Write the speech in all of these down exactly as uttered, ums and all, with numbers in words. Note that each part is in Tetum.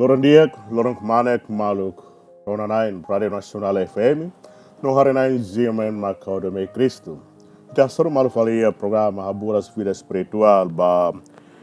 Loron di'ak, loron kmanek, maluk rona-na'in Rádiu Nasionál F M, no haree-na'in G M N Makau Deme Kristu. Ita hasoru malu fali iha programa Haburas Vida Espirituál ba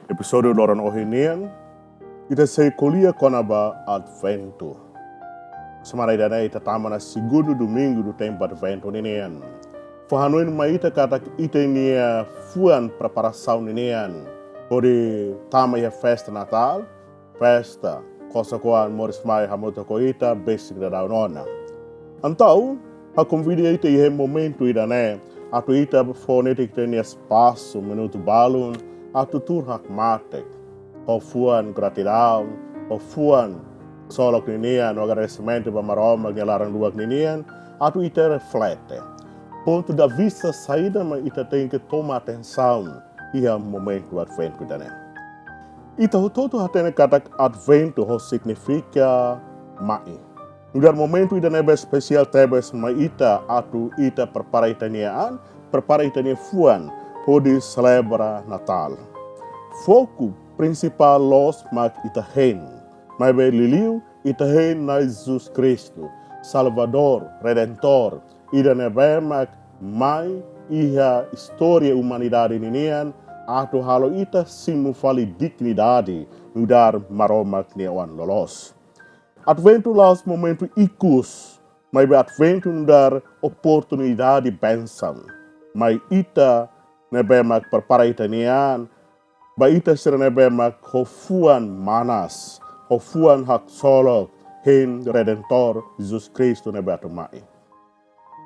epizódiu loron ohin nian, ita sei ko'alia kona-ba Adventu. Semana ida-ne'e ita tama ona segundu domingu do tempu Adventu ninian. Fó hanoin mai ita katak ita-nia fuan preparasaun ninian hodi tama iha festa Natál, festa Kosok-oan moris mai hamutuk ho ita besik daudaun ona. Entaun, ha'u konvida ita iha momentu ida-ne'e atu ita fó netik ita-nia espasu minutu balun atu tuur hakmatek ho fuan gratidaun, ho fuan ksolok ninian, no agradesimentu ba Maromak nia laran-luak ninian, atu ita reflete pontu de vista saida mak ita tenke toma atensaun iha momentu Adventu ida-ne'e. Ita hotu-hotu hatene katak Adventu ho signifika mai. Nu'udar momentu ida ne'ebé espesiál tebes mai ita atu ita prepara ita-nia an, prepara ita-nia fuan hodi selebra Natál. Foku prinsipál loos mak ita hein. Maibé liuliu ita hein Na'i Jesus Kristu, Salvadór, Redentór, ida ne'ebé mak mai iha istória umanidade ninian atu halo ita simu fali dignidade nu'udar Maromak nia oan loloos. Adventu la'ós momentu ikus, maibé Adventu nu'udar oportunidade bensaun mai ita ne'ebé mak prepara ita-nia an, ba ita sira ne'ebé mak ho fuan manas, ho fuan haksolok hein Redentór Jesus Kristu ne'ebé atu mai.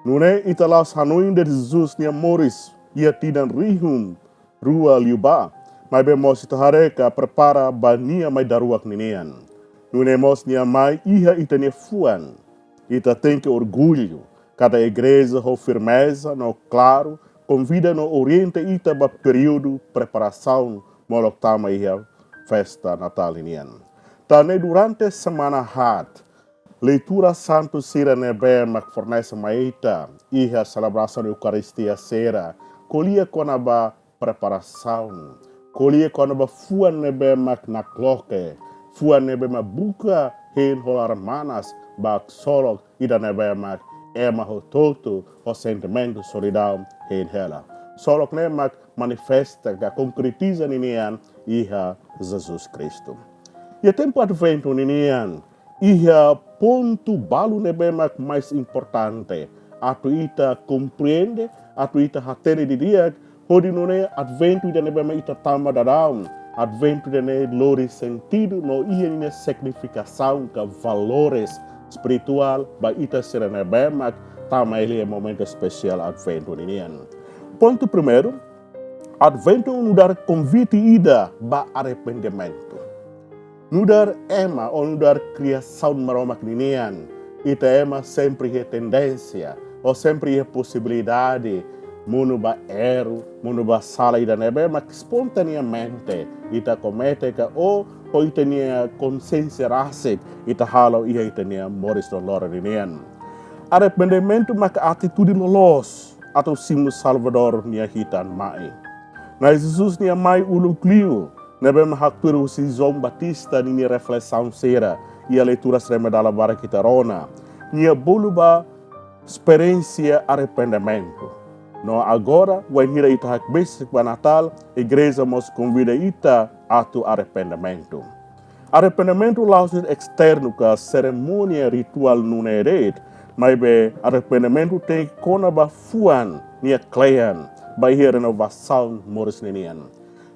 Nune'e ita la'ós hanoin de'it Jesus nia moris iha tinan rihun rua liubá, maibé mós ita haree ka prepara ba nia mai daruak ninian. Nune'e mós nia mai iha ita-nia fuan. Ita tenke orgullu katak Igreja ho firmeza no klaru konvida no orienta ita ba períodu preparasaun molok tama iha festa Natál ninian. Tan ne'e durante semana haat, leitura santu sira ne'ebé mak fornese mai ita iha selebrasaun Eukaristia sira ko'alia kona-ba preparasaun, ko'alia kona-ba fuan ne'ebé mak nakloke, fuan ne'ebé mak buka hein ho laran manas ba ksolok ida ne'ebé mak ema hotu-hotu ho sentimentu solidaun hein hela. Ksolok ne'e mak manifesta ka konkretiza ninian iha Jesus Kristu. Iha tempu Adventu ninian, iha pontu balu ne'ebé mak mais importante atu ita komprende, atu ita hatene didi'ak, hodi nune'e Adventu ida ne'ebé mak ita tama daudaun, Adventu ida-ne'e lori sentidu no iha ninia signifikasaun ka valores espirituál ba ita sira ne'ebé mak tama iha momentu espesiál Adventu ninian. Pontu primeiru, Adventu nu'udar konvite ida ba arrependimentu. Nu'udar ema ou nu'udar kriasaun Maromak ninian, ita ema sempre iha tendénsia ou sempre iha posibilidade monu ba erru, monu ba sala ida ne'ebé mak espontaneamente ita komete ka ou ho ita-nia konsiénsia rasik ita halo iha ita-nia moris loroloron ninian. Arrependimentu maka atitude loloos atu simu Salvadór nia hitan mai. Na'i Jesus nia mai uluk liu, ne'ebé mak haktuir husi João Batista ninia reflesaun sira iha leitura sira ema dala barak ita rona. Nia bolu ba esperiénsia arrependimentu. No agora, wainhira ita hakbesik ba Natál, Igreja mós konvida ita atu arrependimentu. Arrependimentu la'ós esternu ka serimónia rituál nune'e de'it, maibé arrependimentu tenke kona-ba fuan nia kle'an, ba iha renovasaun moris ninian.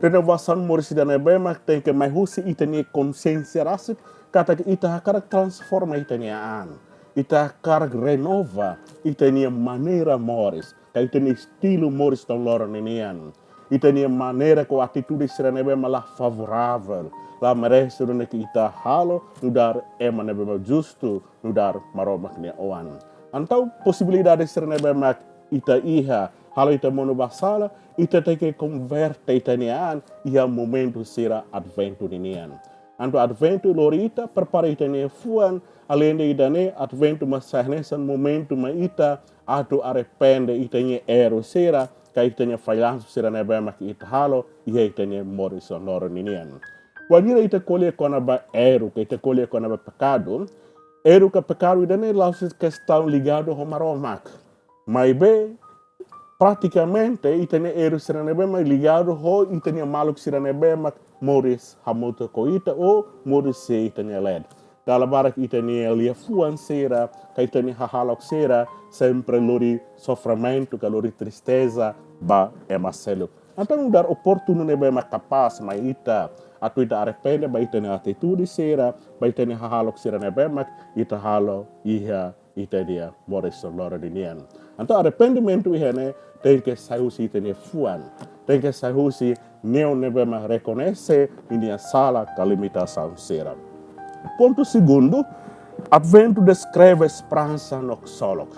Renovasaun moris ida ne'ebé mak tenke mai husi ita-nia konsiénsia rasik, katak ita hakarak transforma ita-nia an. Ita hakarak renova ita-nia maneira moris, ka ita-nia estilu moris loroloron ninian. Ita-nia maneira ka atitude sira ne'ebé mak la favoravel, la merese duni ke ita halo nu'udar ema ne'ebé mak justu, nu'udar Maromak nia oan. Entaun posibilidade sira ne'ebé mak ita iha, halo ita monu ba sala, ita tenke konverte ita-nia an iha momentu sira Adventu ninian. Entaun Adventu lori ita prepara ita-nia fuan, aleinde ida-ne'e Adventu mós sai hanesan momentu mai ita atu arrepende ita-nia erru sira, ka ita-nia fallansu sira ne'ebé mak ita halo iha ita-nia moris loroloron ninian. Wainhira ita ko'alia kona-ba erru, ka ita ko'alia kona-ba pekadu, erru ka pekadu ida-ne'e la'ós kestaun ligadu ho Maromak. Maibé, pratikamente, ita-nia erru sira ne'ebé mak ligadu ho ita-nia maluk sira ne'ebé mak moris hamutuk ho ita ou moris iha ita-nia leet. Dala barak ita-nia liafuan sira, ka ita-nia hahalok sira, sempre lori sofrimentu, ka lori tristeza ba ema seluk. Entaun nu'udar oportunu ne'ebé mak kapás mai ita, atu ita arrepende ba ita-nia atitude sira, ba ita-nia hahalok sira ne'ebé mak ita halo iha ita-nia moris loron ninian. Entaun arrependimentu iha ne'e tenke sai husi ita-nia fuan, tenke sai husi neon ne'ebé mak rekoñese ninia sala ka limitasaun sira. Pontu segundu, Adventu deskreve esperansa no ksolok.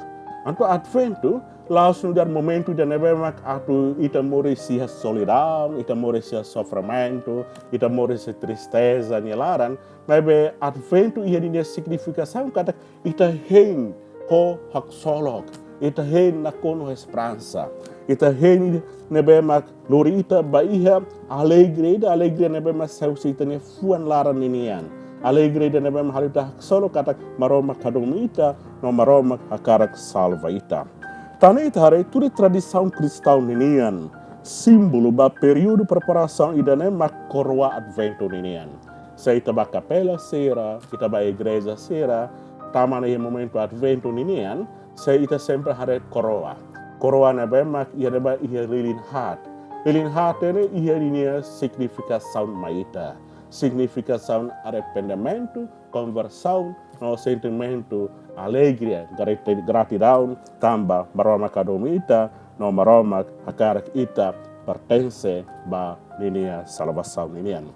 Entaun Adventu la'ós nu'udar momentu ida ne'ebé mak atu ita moris iha solidaun, ita moris iha sofrimentu, ita moris iha tristeza nia laran, maibé Adventu iha ninia signifikasaun katak ita hein ho haksolok, ita hein nakonu ho esperansa, ita hein ne'ebé mak lori ita ba iha alegria ida, alegria ne'ebé mak sai husi ita-nia fuan laran ninian. Alegria ida ne'ebé mak halo ita haksolok katak Maromak hadomi ita, no Maromak hakarak salva ita. Tan ne'e ita haree tuir tradisaun kristaun ninian, símbolu ba períodu preparasaun ida-ne'e mak koroa Adventu ninian. Se ita ba kapela sira, ita ba igreja sira, tama ona iha momentu Adventu ninian, se ita sempre haree koroa. Koroa ne'ebé mak iha ne'ebá iha lilin haat. Lilin haat ne'e iha ninia signifikasaun mai ita. Signifikasaun arrependimentu, konversaun, no sentimentu alegria, grati-, gratidaun, tanba Maromak hadomi ita, no Maromak hakarak ita pertense ba ninia salvasaun ninian.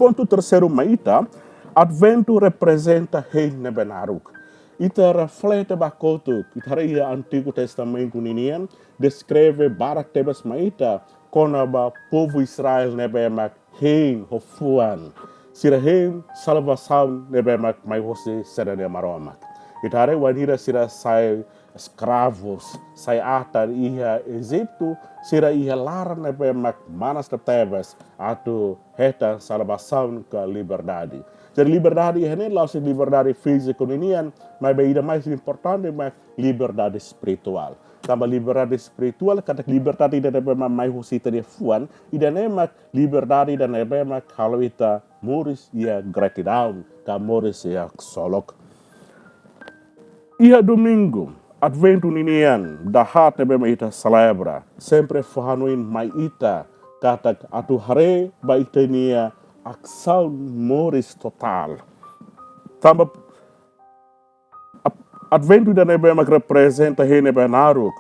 Pontu terseiru mai ita, Adventu reprezenta hein ne'ebé naruk. Ita reflete ba kotuk, ita haree iha Antigu Testamentu ninian, deskreve barak tebes mai ita, kona-ba povu Israel ne'ebé mak hein ho fuan. Sira hein salvasaun ne'ebé mak mai hosi sira-nia Maromak. Ita haree wainhira sira sai eskravus, sai atan iha Ejitu, sira iha laran ne'ebé mak manas tebetebes atu hetan salvasaun ka liberdade. Jadi liberdade iha ne'e la'ós liberdade fíziku ninian, maibé ida mais importante mak liberdade espirituál. Tanba liberdade espirituál, katak liberdade ida ne'ebé mak mai husi ita-nia fuan, ida-ne'e mak liberdade ida ne'ebé mak halo ita moris iha gratidaun, ka moris iha haksolok. Iha Domingu Adventu ninian, dahaat ne'ebé mak ita selebra, sempre fó hanoin mai ita, katak atu haree ba ita-nia asaun moris totál. Tanba Ad-, Adventu ida ne'ebé mak reprezenta hein ne'ebé naruk,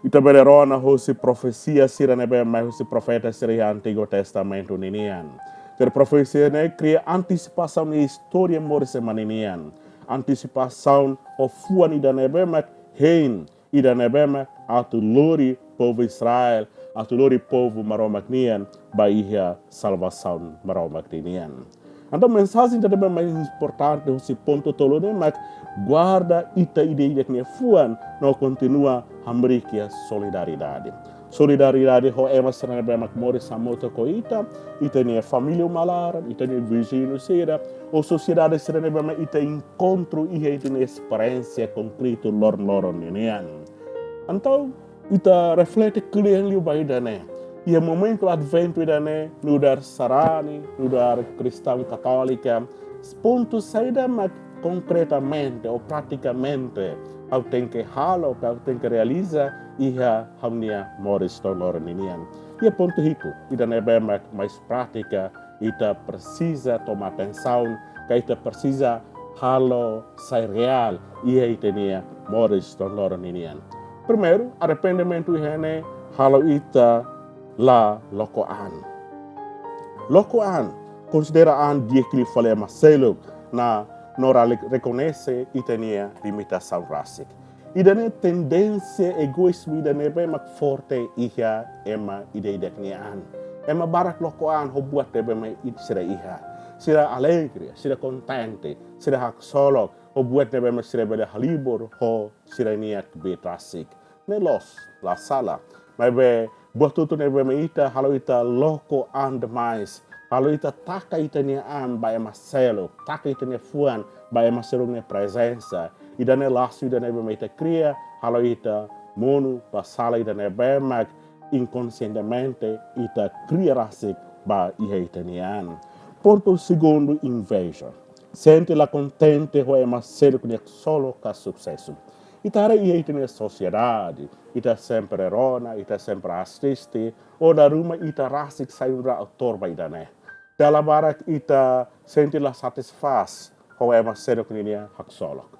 ita bele rona hosi profesia sira ne'ebé mai hosi profeta sira iha Antigu Testamentu ninian. Jadi profesia ne'e kria antisipasaun iha istória moris ema ninian. Antisipasaun ho fuan ida ne'ebé mak hein, ida ne'ebé mak atu lori povu Israel, atu lori povu Maromak nian ba iha salvasaun Maromak ninian. Entaun mensajen ida ne'ebé mais importante husi pontu tolu ne'e mak guarda ita ida-idak nia fuan no kontinua hamriik iha solidariedade. Solidariedade ho ema sira ne'ebé mak moris hamutuk ho ita, ita-nia família uma laran, ita-nia viziñu sira, ou sosiedade sira ne'ebé mak ita enkontru iha ita-nia esperiénsia konkretu loron-loron ninian. Entaun, ita reflete kle'an liu ba ida-ne'e. Iha momentu Adventu ida-ne'e, nu'udar sarani, nu'udar kristaun katólika, pontu saida mak konkretamente ou pratikamente ha'u tenke halo, ka ha'u tenke realiza iha ha'u-nia moris loron-loron ninian. Iha pontu hitu, ida ne'ebé mak mais prátika, ita presiza toma atensaun, ka ita presiza halo sai reál iha ita-nia moris loron-loron ninian. Primeiru, arrependimentu iha ne'e halo ita la loko an. Loko an, konsidera an di'ak liu fali ema seluk, no la rekoñese ita-nia limitasaun rasik. Ida-ne'e tendénsia egoízmu ida ne'ebé mak forte iha ema ida-idak nia an. Ema barak loko an ho buat ne'ebé mak sira iha. Sira alegre, sira kontente, sira haksolok ho buat ne'ebé mak sira bele halibur ho sira-nia kbiit rasik. Ne'e loos, la sala. Maibé buat hotu ne'ebé mak ita halo ita loko an demais, halo ita taka ita-nia an ba ema seluk, taka ita-nia fuan ba ema seluk nia prezensa. Ida-ne'e lasu ida ne'ebé mak ita kria, halo ita monu ba sala ida ne'ebé mak inkonsientemente ita kria rasik ba iha ita-nia an. Pontu segundu, inveja. Sente la kontente ho ema seluk nia ksolok ka susesu. Ita haree iha ita-nia sosiedade, ita sempre rona, ita sempre asiste, ou dala ruma ita rasik sai nu'udar autór ba ida-ne'e. Dala barak ita sente la satisfás ho ema seluk ninia haksolok.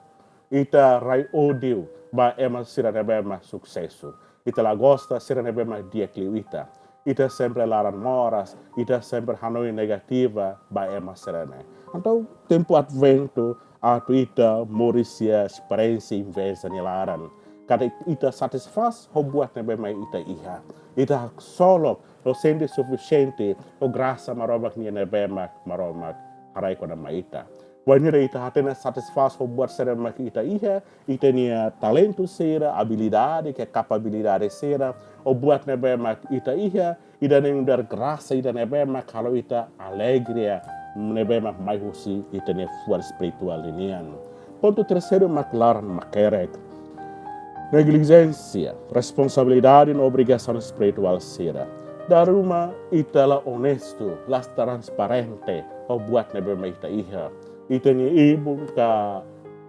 Ita rai ódiu ba ema sira ne'ebé mak susesu. Ita la gosta sira ne'ebé mak di'ak liu ita. Ita sempre laran moras, ita sempre hanoin negativa ba ema sira-ne'e. Entaun tempu Adventu atu ita moris iha esperiénsia inveja nia laran. Katak ita satisfás ho buat ne'ebé mak ita iha. Ita haksolok, no sente sufisiente, ho grasa Maromak nian ne'ebé mak Maromak haraik ona mai ita. Wainhira ita hatene satisfás ho buat sira mak ita iha, ita-nia talentu sira, abilidade, ka kapabilidade sira, ho buat ne'ebé mak ita iha, ida-ne'e nu'udar grasa ida ne'ebé mak halo ita alegria ne'ebé mak mai husi ita-nia fuan espirituál ninian. Pontu terseiru mak laran makerek. Neglijénsia, responsabilidade no obrigasaun espirituál sira. Dala ruma ita la onestu, la transparente ho buat ne'ebé mak ita iha. Ita-nia ibun ka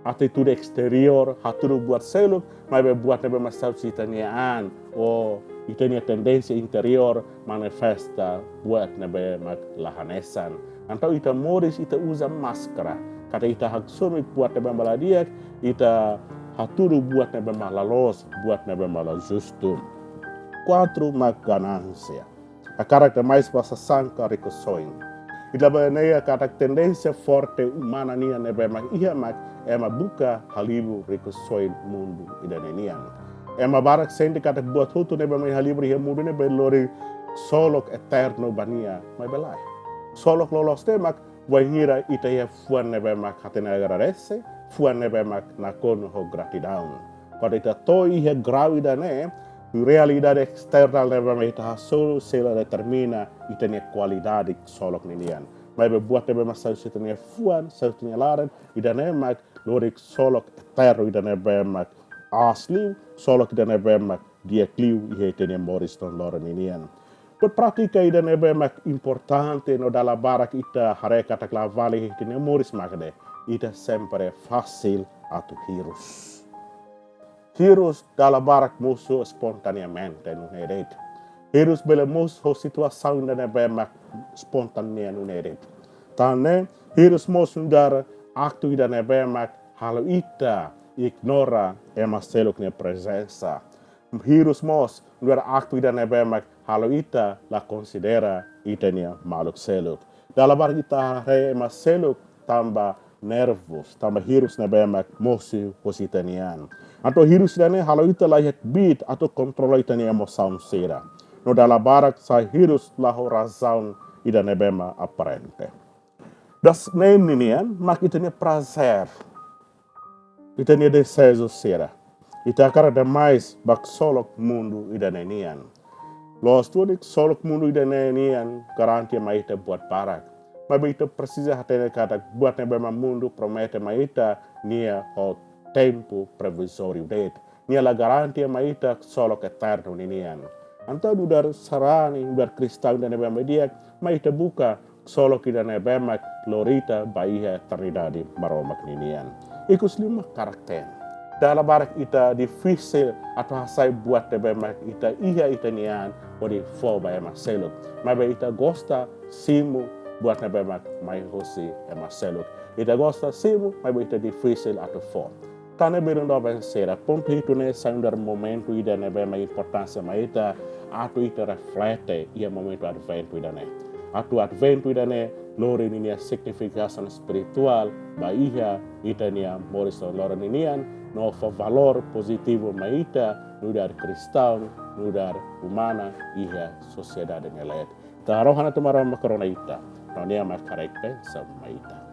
atitude eksteriór hatudu buat seluk, maibé buat ne'ebé mak sa'e husi ita-nia an, ou ita-nia tendénsia interiór manifesta buat ne'ebé mak la hanesan. Entaun ita moris, ita uza máskara. Katak ita haksolok buat ne'ebé mak la di'ak, ita hatudu buat ne'ebé mak la loos, buat ne'ebé mak la justu. Kuatru mak ganánsia. Hakarak demais ba sasán ka rikusoin. Ita bele dehan katak tendénsia forte umana nian ne'ebé mak iha mak ema buka halibur rikusoin mundu ida-ne'e nian. Ema barak sente katak buat hotu ne'ebé mak halibur iha mundu ne'e bele lori ksolok eternu ba nia, maibé lae. Ksolok loloos ne'e mak wainhira ita iha fuan ne'ebé mak hatene agradese, fuan ne'ebé mak nakonu ho gratidaun. Kuandu ita to'o iha grau ida-ne'e, realidade esternál ne'ebé mak ita hasoru sei la determina ita-nia kualidade ksolok ninian. Maibé buat ne'ebé mak sa'e husi ita-nia fuan, sa'e husi ita-nia laran, ida-ne'e mak lori ksolok eternu, ida ne'ebé mak aas liu, ksolok ida ne'ebé mak di'ak liu iha ita-nia moris to'o loron ninian. Buat prátika ida ne'ebé mak importante no dala barak ita haree katak la vale iha ita-nia moris mak ne'e, ita sempre fasil atu hirus. Hirus dala barak mosu espontaneamente nune'e de'it. Hirus bele mosu ho situasaun ida ne'ebé mak espontánea nune'e de'it. Tan ne'e, hirus mosu nu'udar aktu ida ne'ebé mak halo ita ignora ema seluk nia prezensa. Hirus mós nu'udar aktu ida ne'ebé mak halo ita la konsidera ita-nia maluk seluk. Dala barak ita haree ema seluk tanba nervus, tanba hirus ne'ebé mak mosu husi ita-nia an. Entaun hirus ida-ne'e halo ita la iha kbiit atu kontrola ita-nia emosaun sira. No dala barak sai hirus la ho razaun ida ne'ebé mak aparente. Daneim ninian mak ita-nia prazer, ita-nia dezeju sira. Ita hakarak demais ba ksolok mundu ida-ne'e nian. Loos duni, ksolok mundu ida-ne'e nian garante mai ita buat barak. Maibé ita presiza hatene katak buat ne'ebé mak mundu promete mai ita, nia ho tempu provizóriu de'it. Nia la garante mai ita ksolok eternu ninian. Entaun nu'udar sarani, nu'udar kristaun ida ne'ebé mak di'ak, mai ita buka ksolok ida ne'ebé mak lori ita ba iha eternidade Maromak ninian. Ikusliu mak karakter. Dala barak ita difisil atu hasai buat ne'ebé mak ita iha ita-nia an hodi fó ba ema seluk. Maibé ita gosta simu buat ne'ebé mak mai husi ema seluk. Ita gosta simu, maibé ita difisil atu fó. Tan ne'e, belun doben sira, pontu hitu ne'e sai nu'udar momentu ida ne'ebé mak importánsia mai ita, atu ita reflete iha momentu Adventu ida-ne'e. Atu Adventu ida-ne'e lori ninia signifikasaun espirituál ba iha ita-nia moris to'o loron ninian, no fó valór pozitivu mai ita nu'udar kristaun, nu'udar umana iha sosiedade nia leet. Ita harohan atu Maromak rona ita, no Nia mak haraik bensaun mai ita.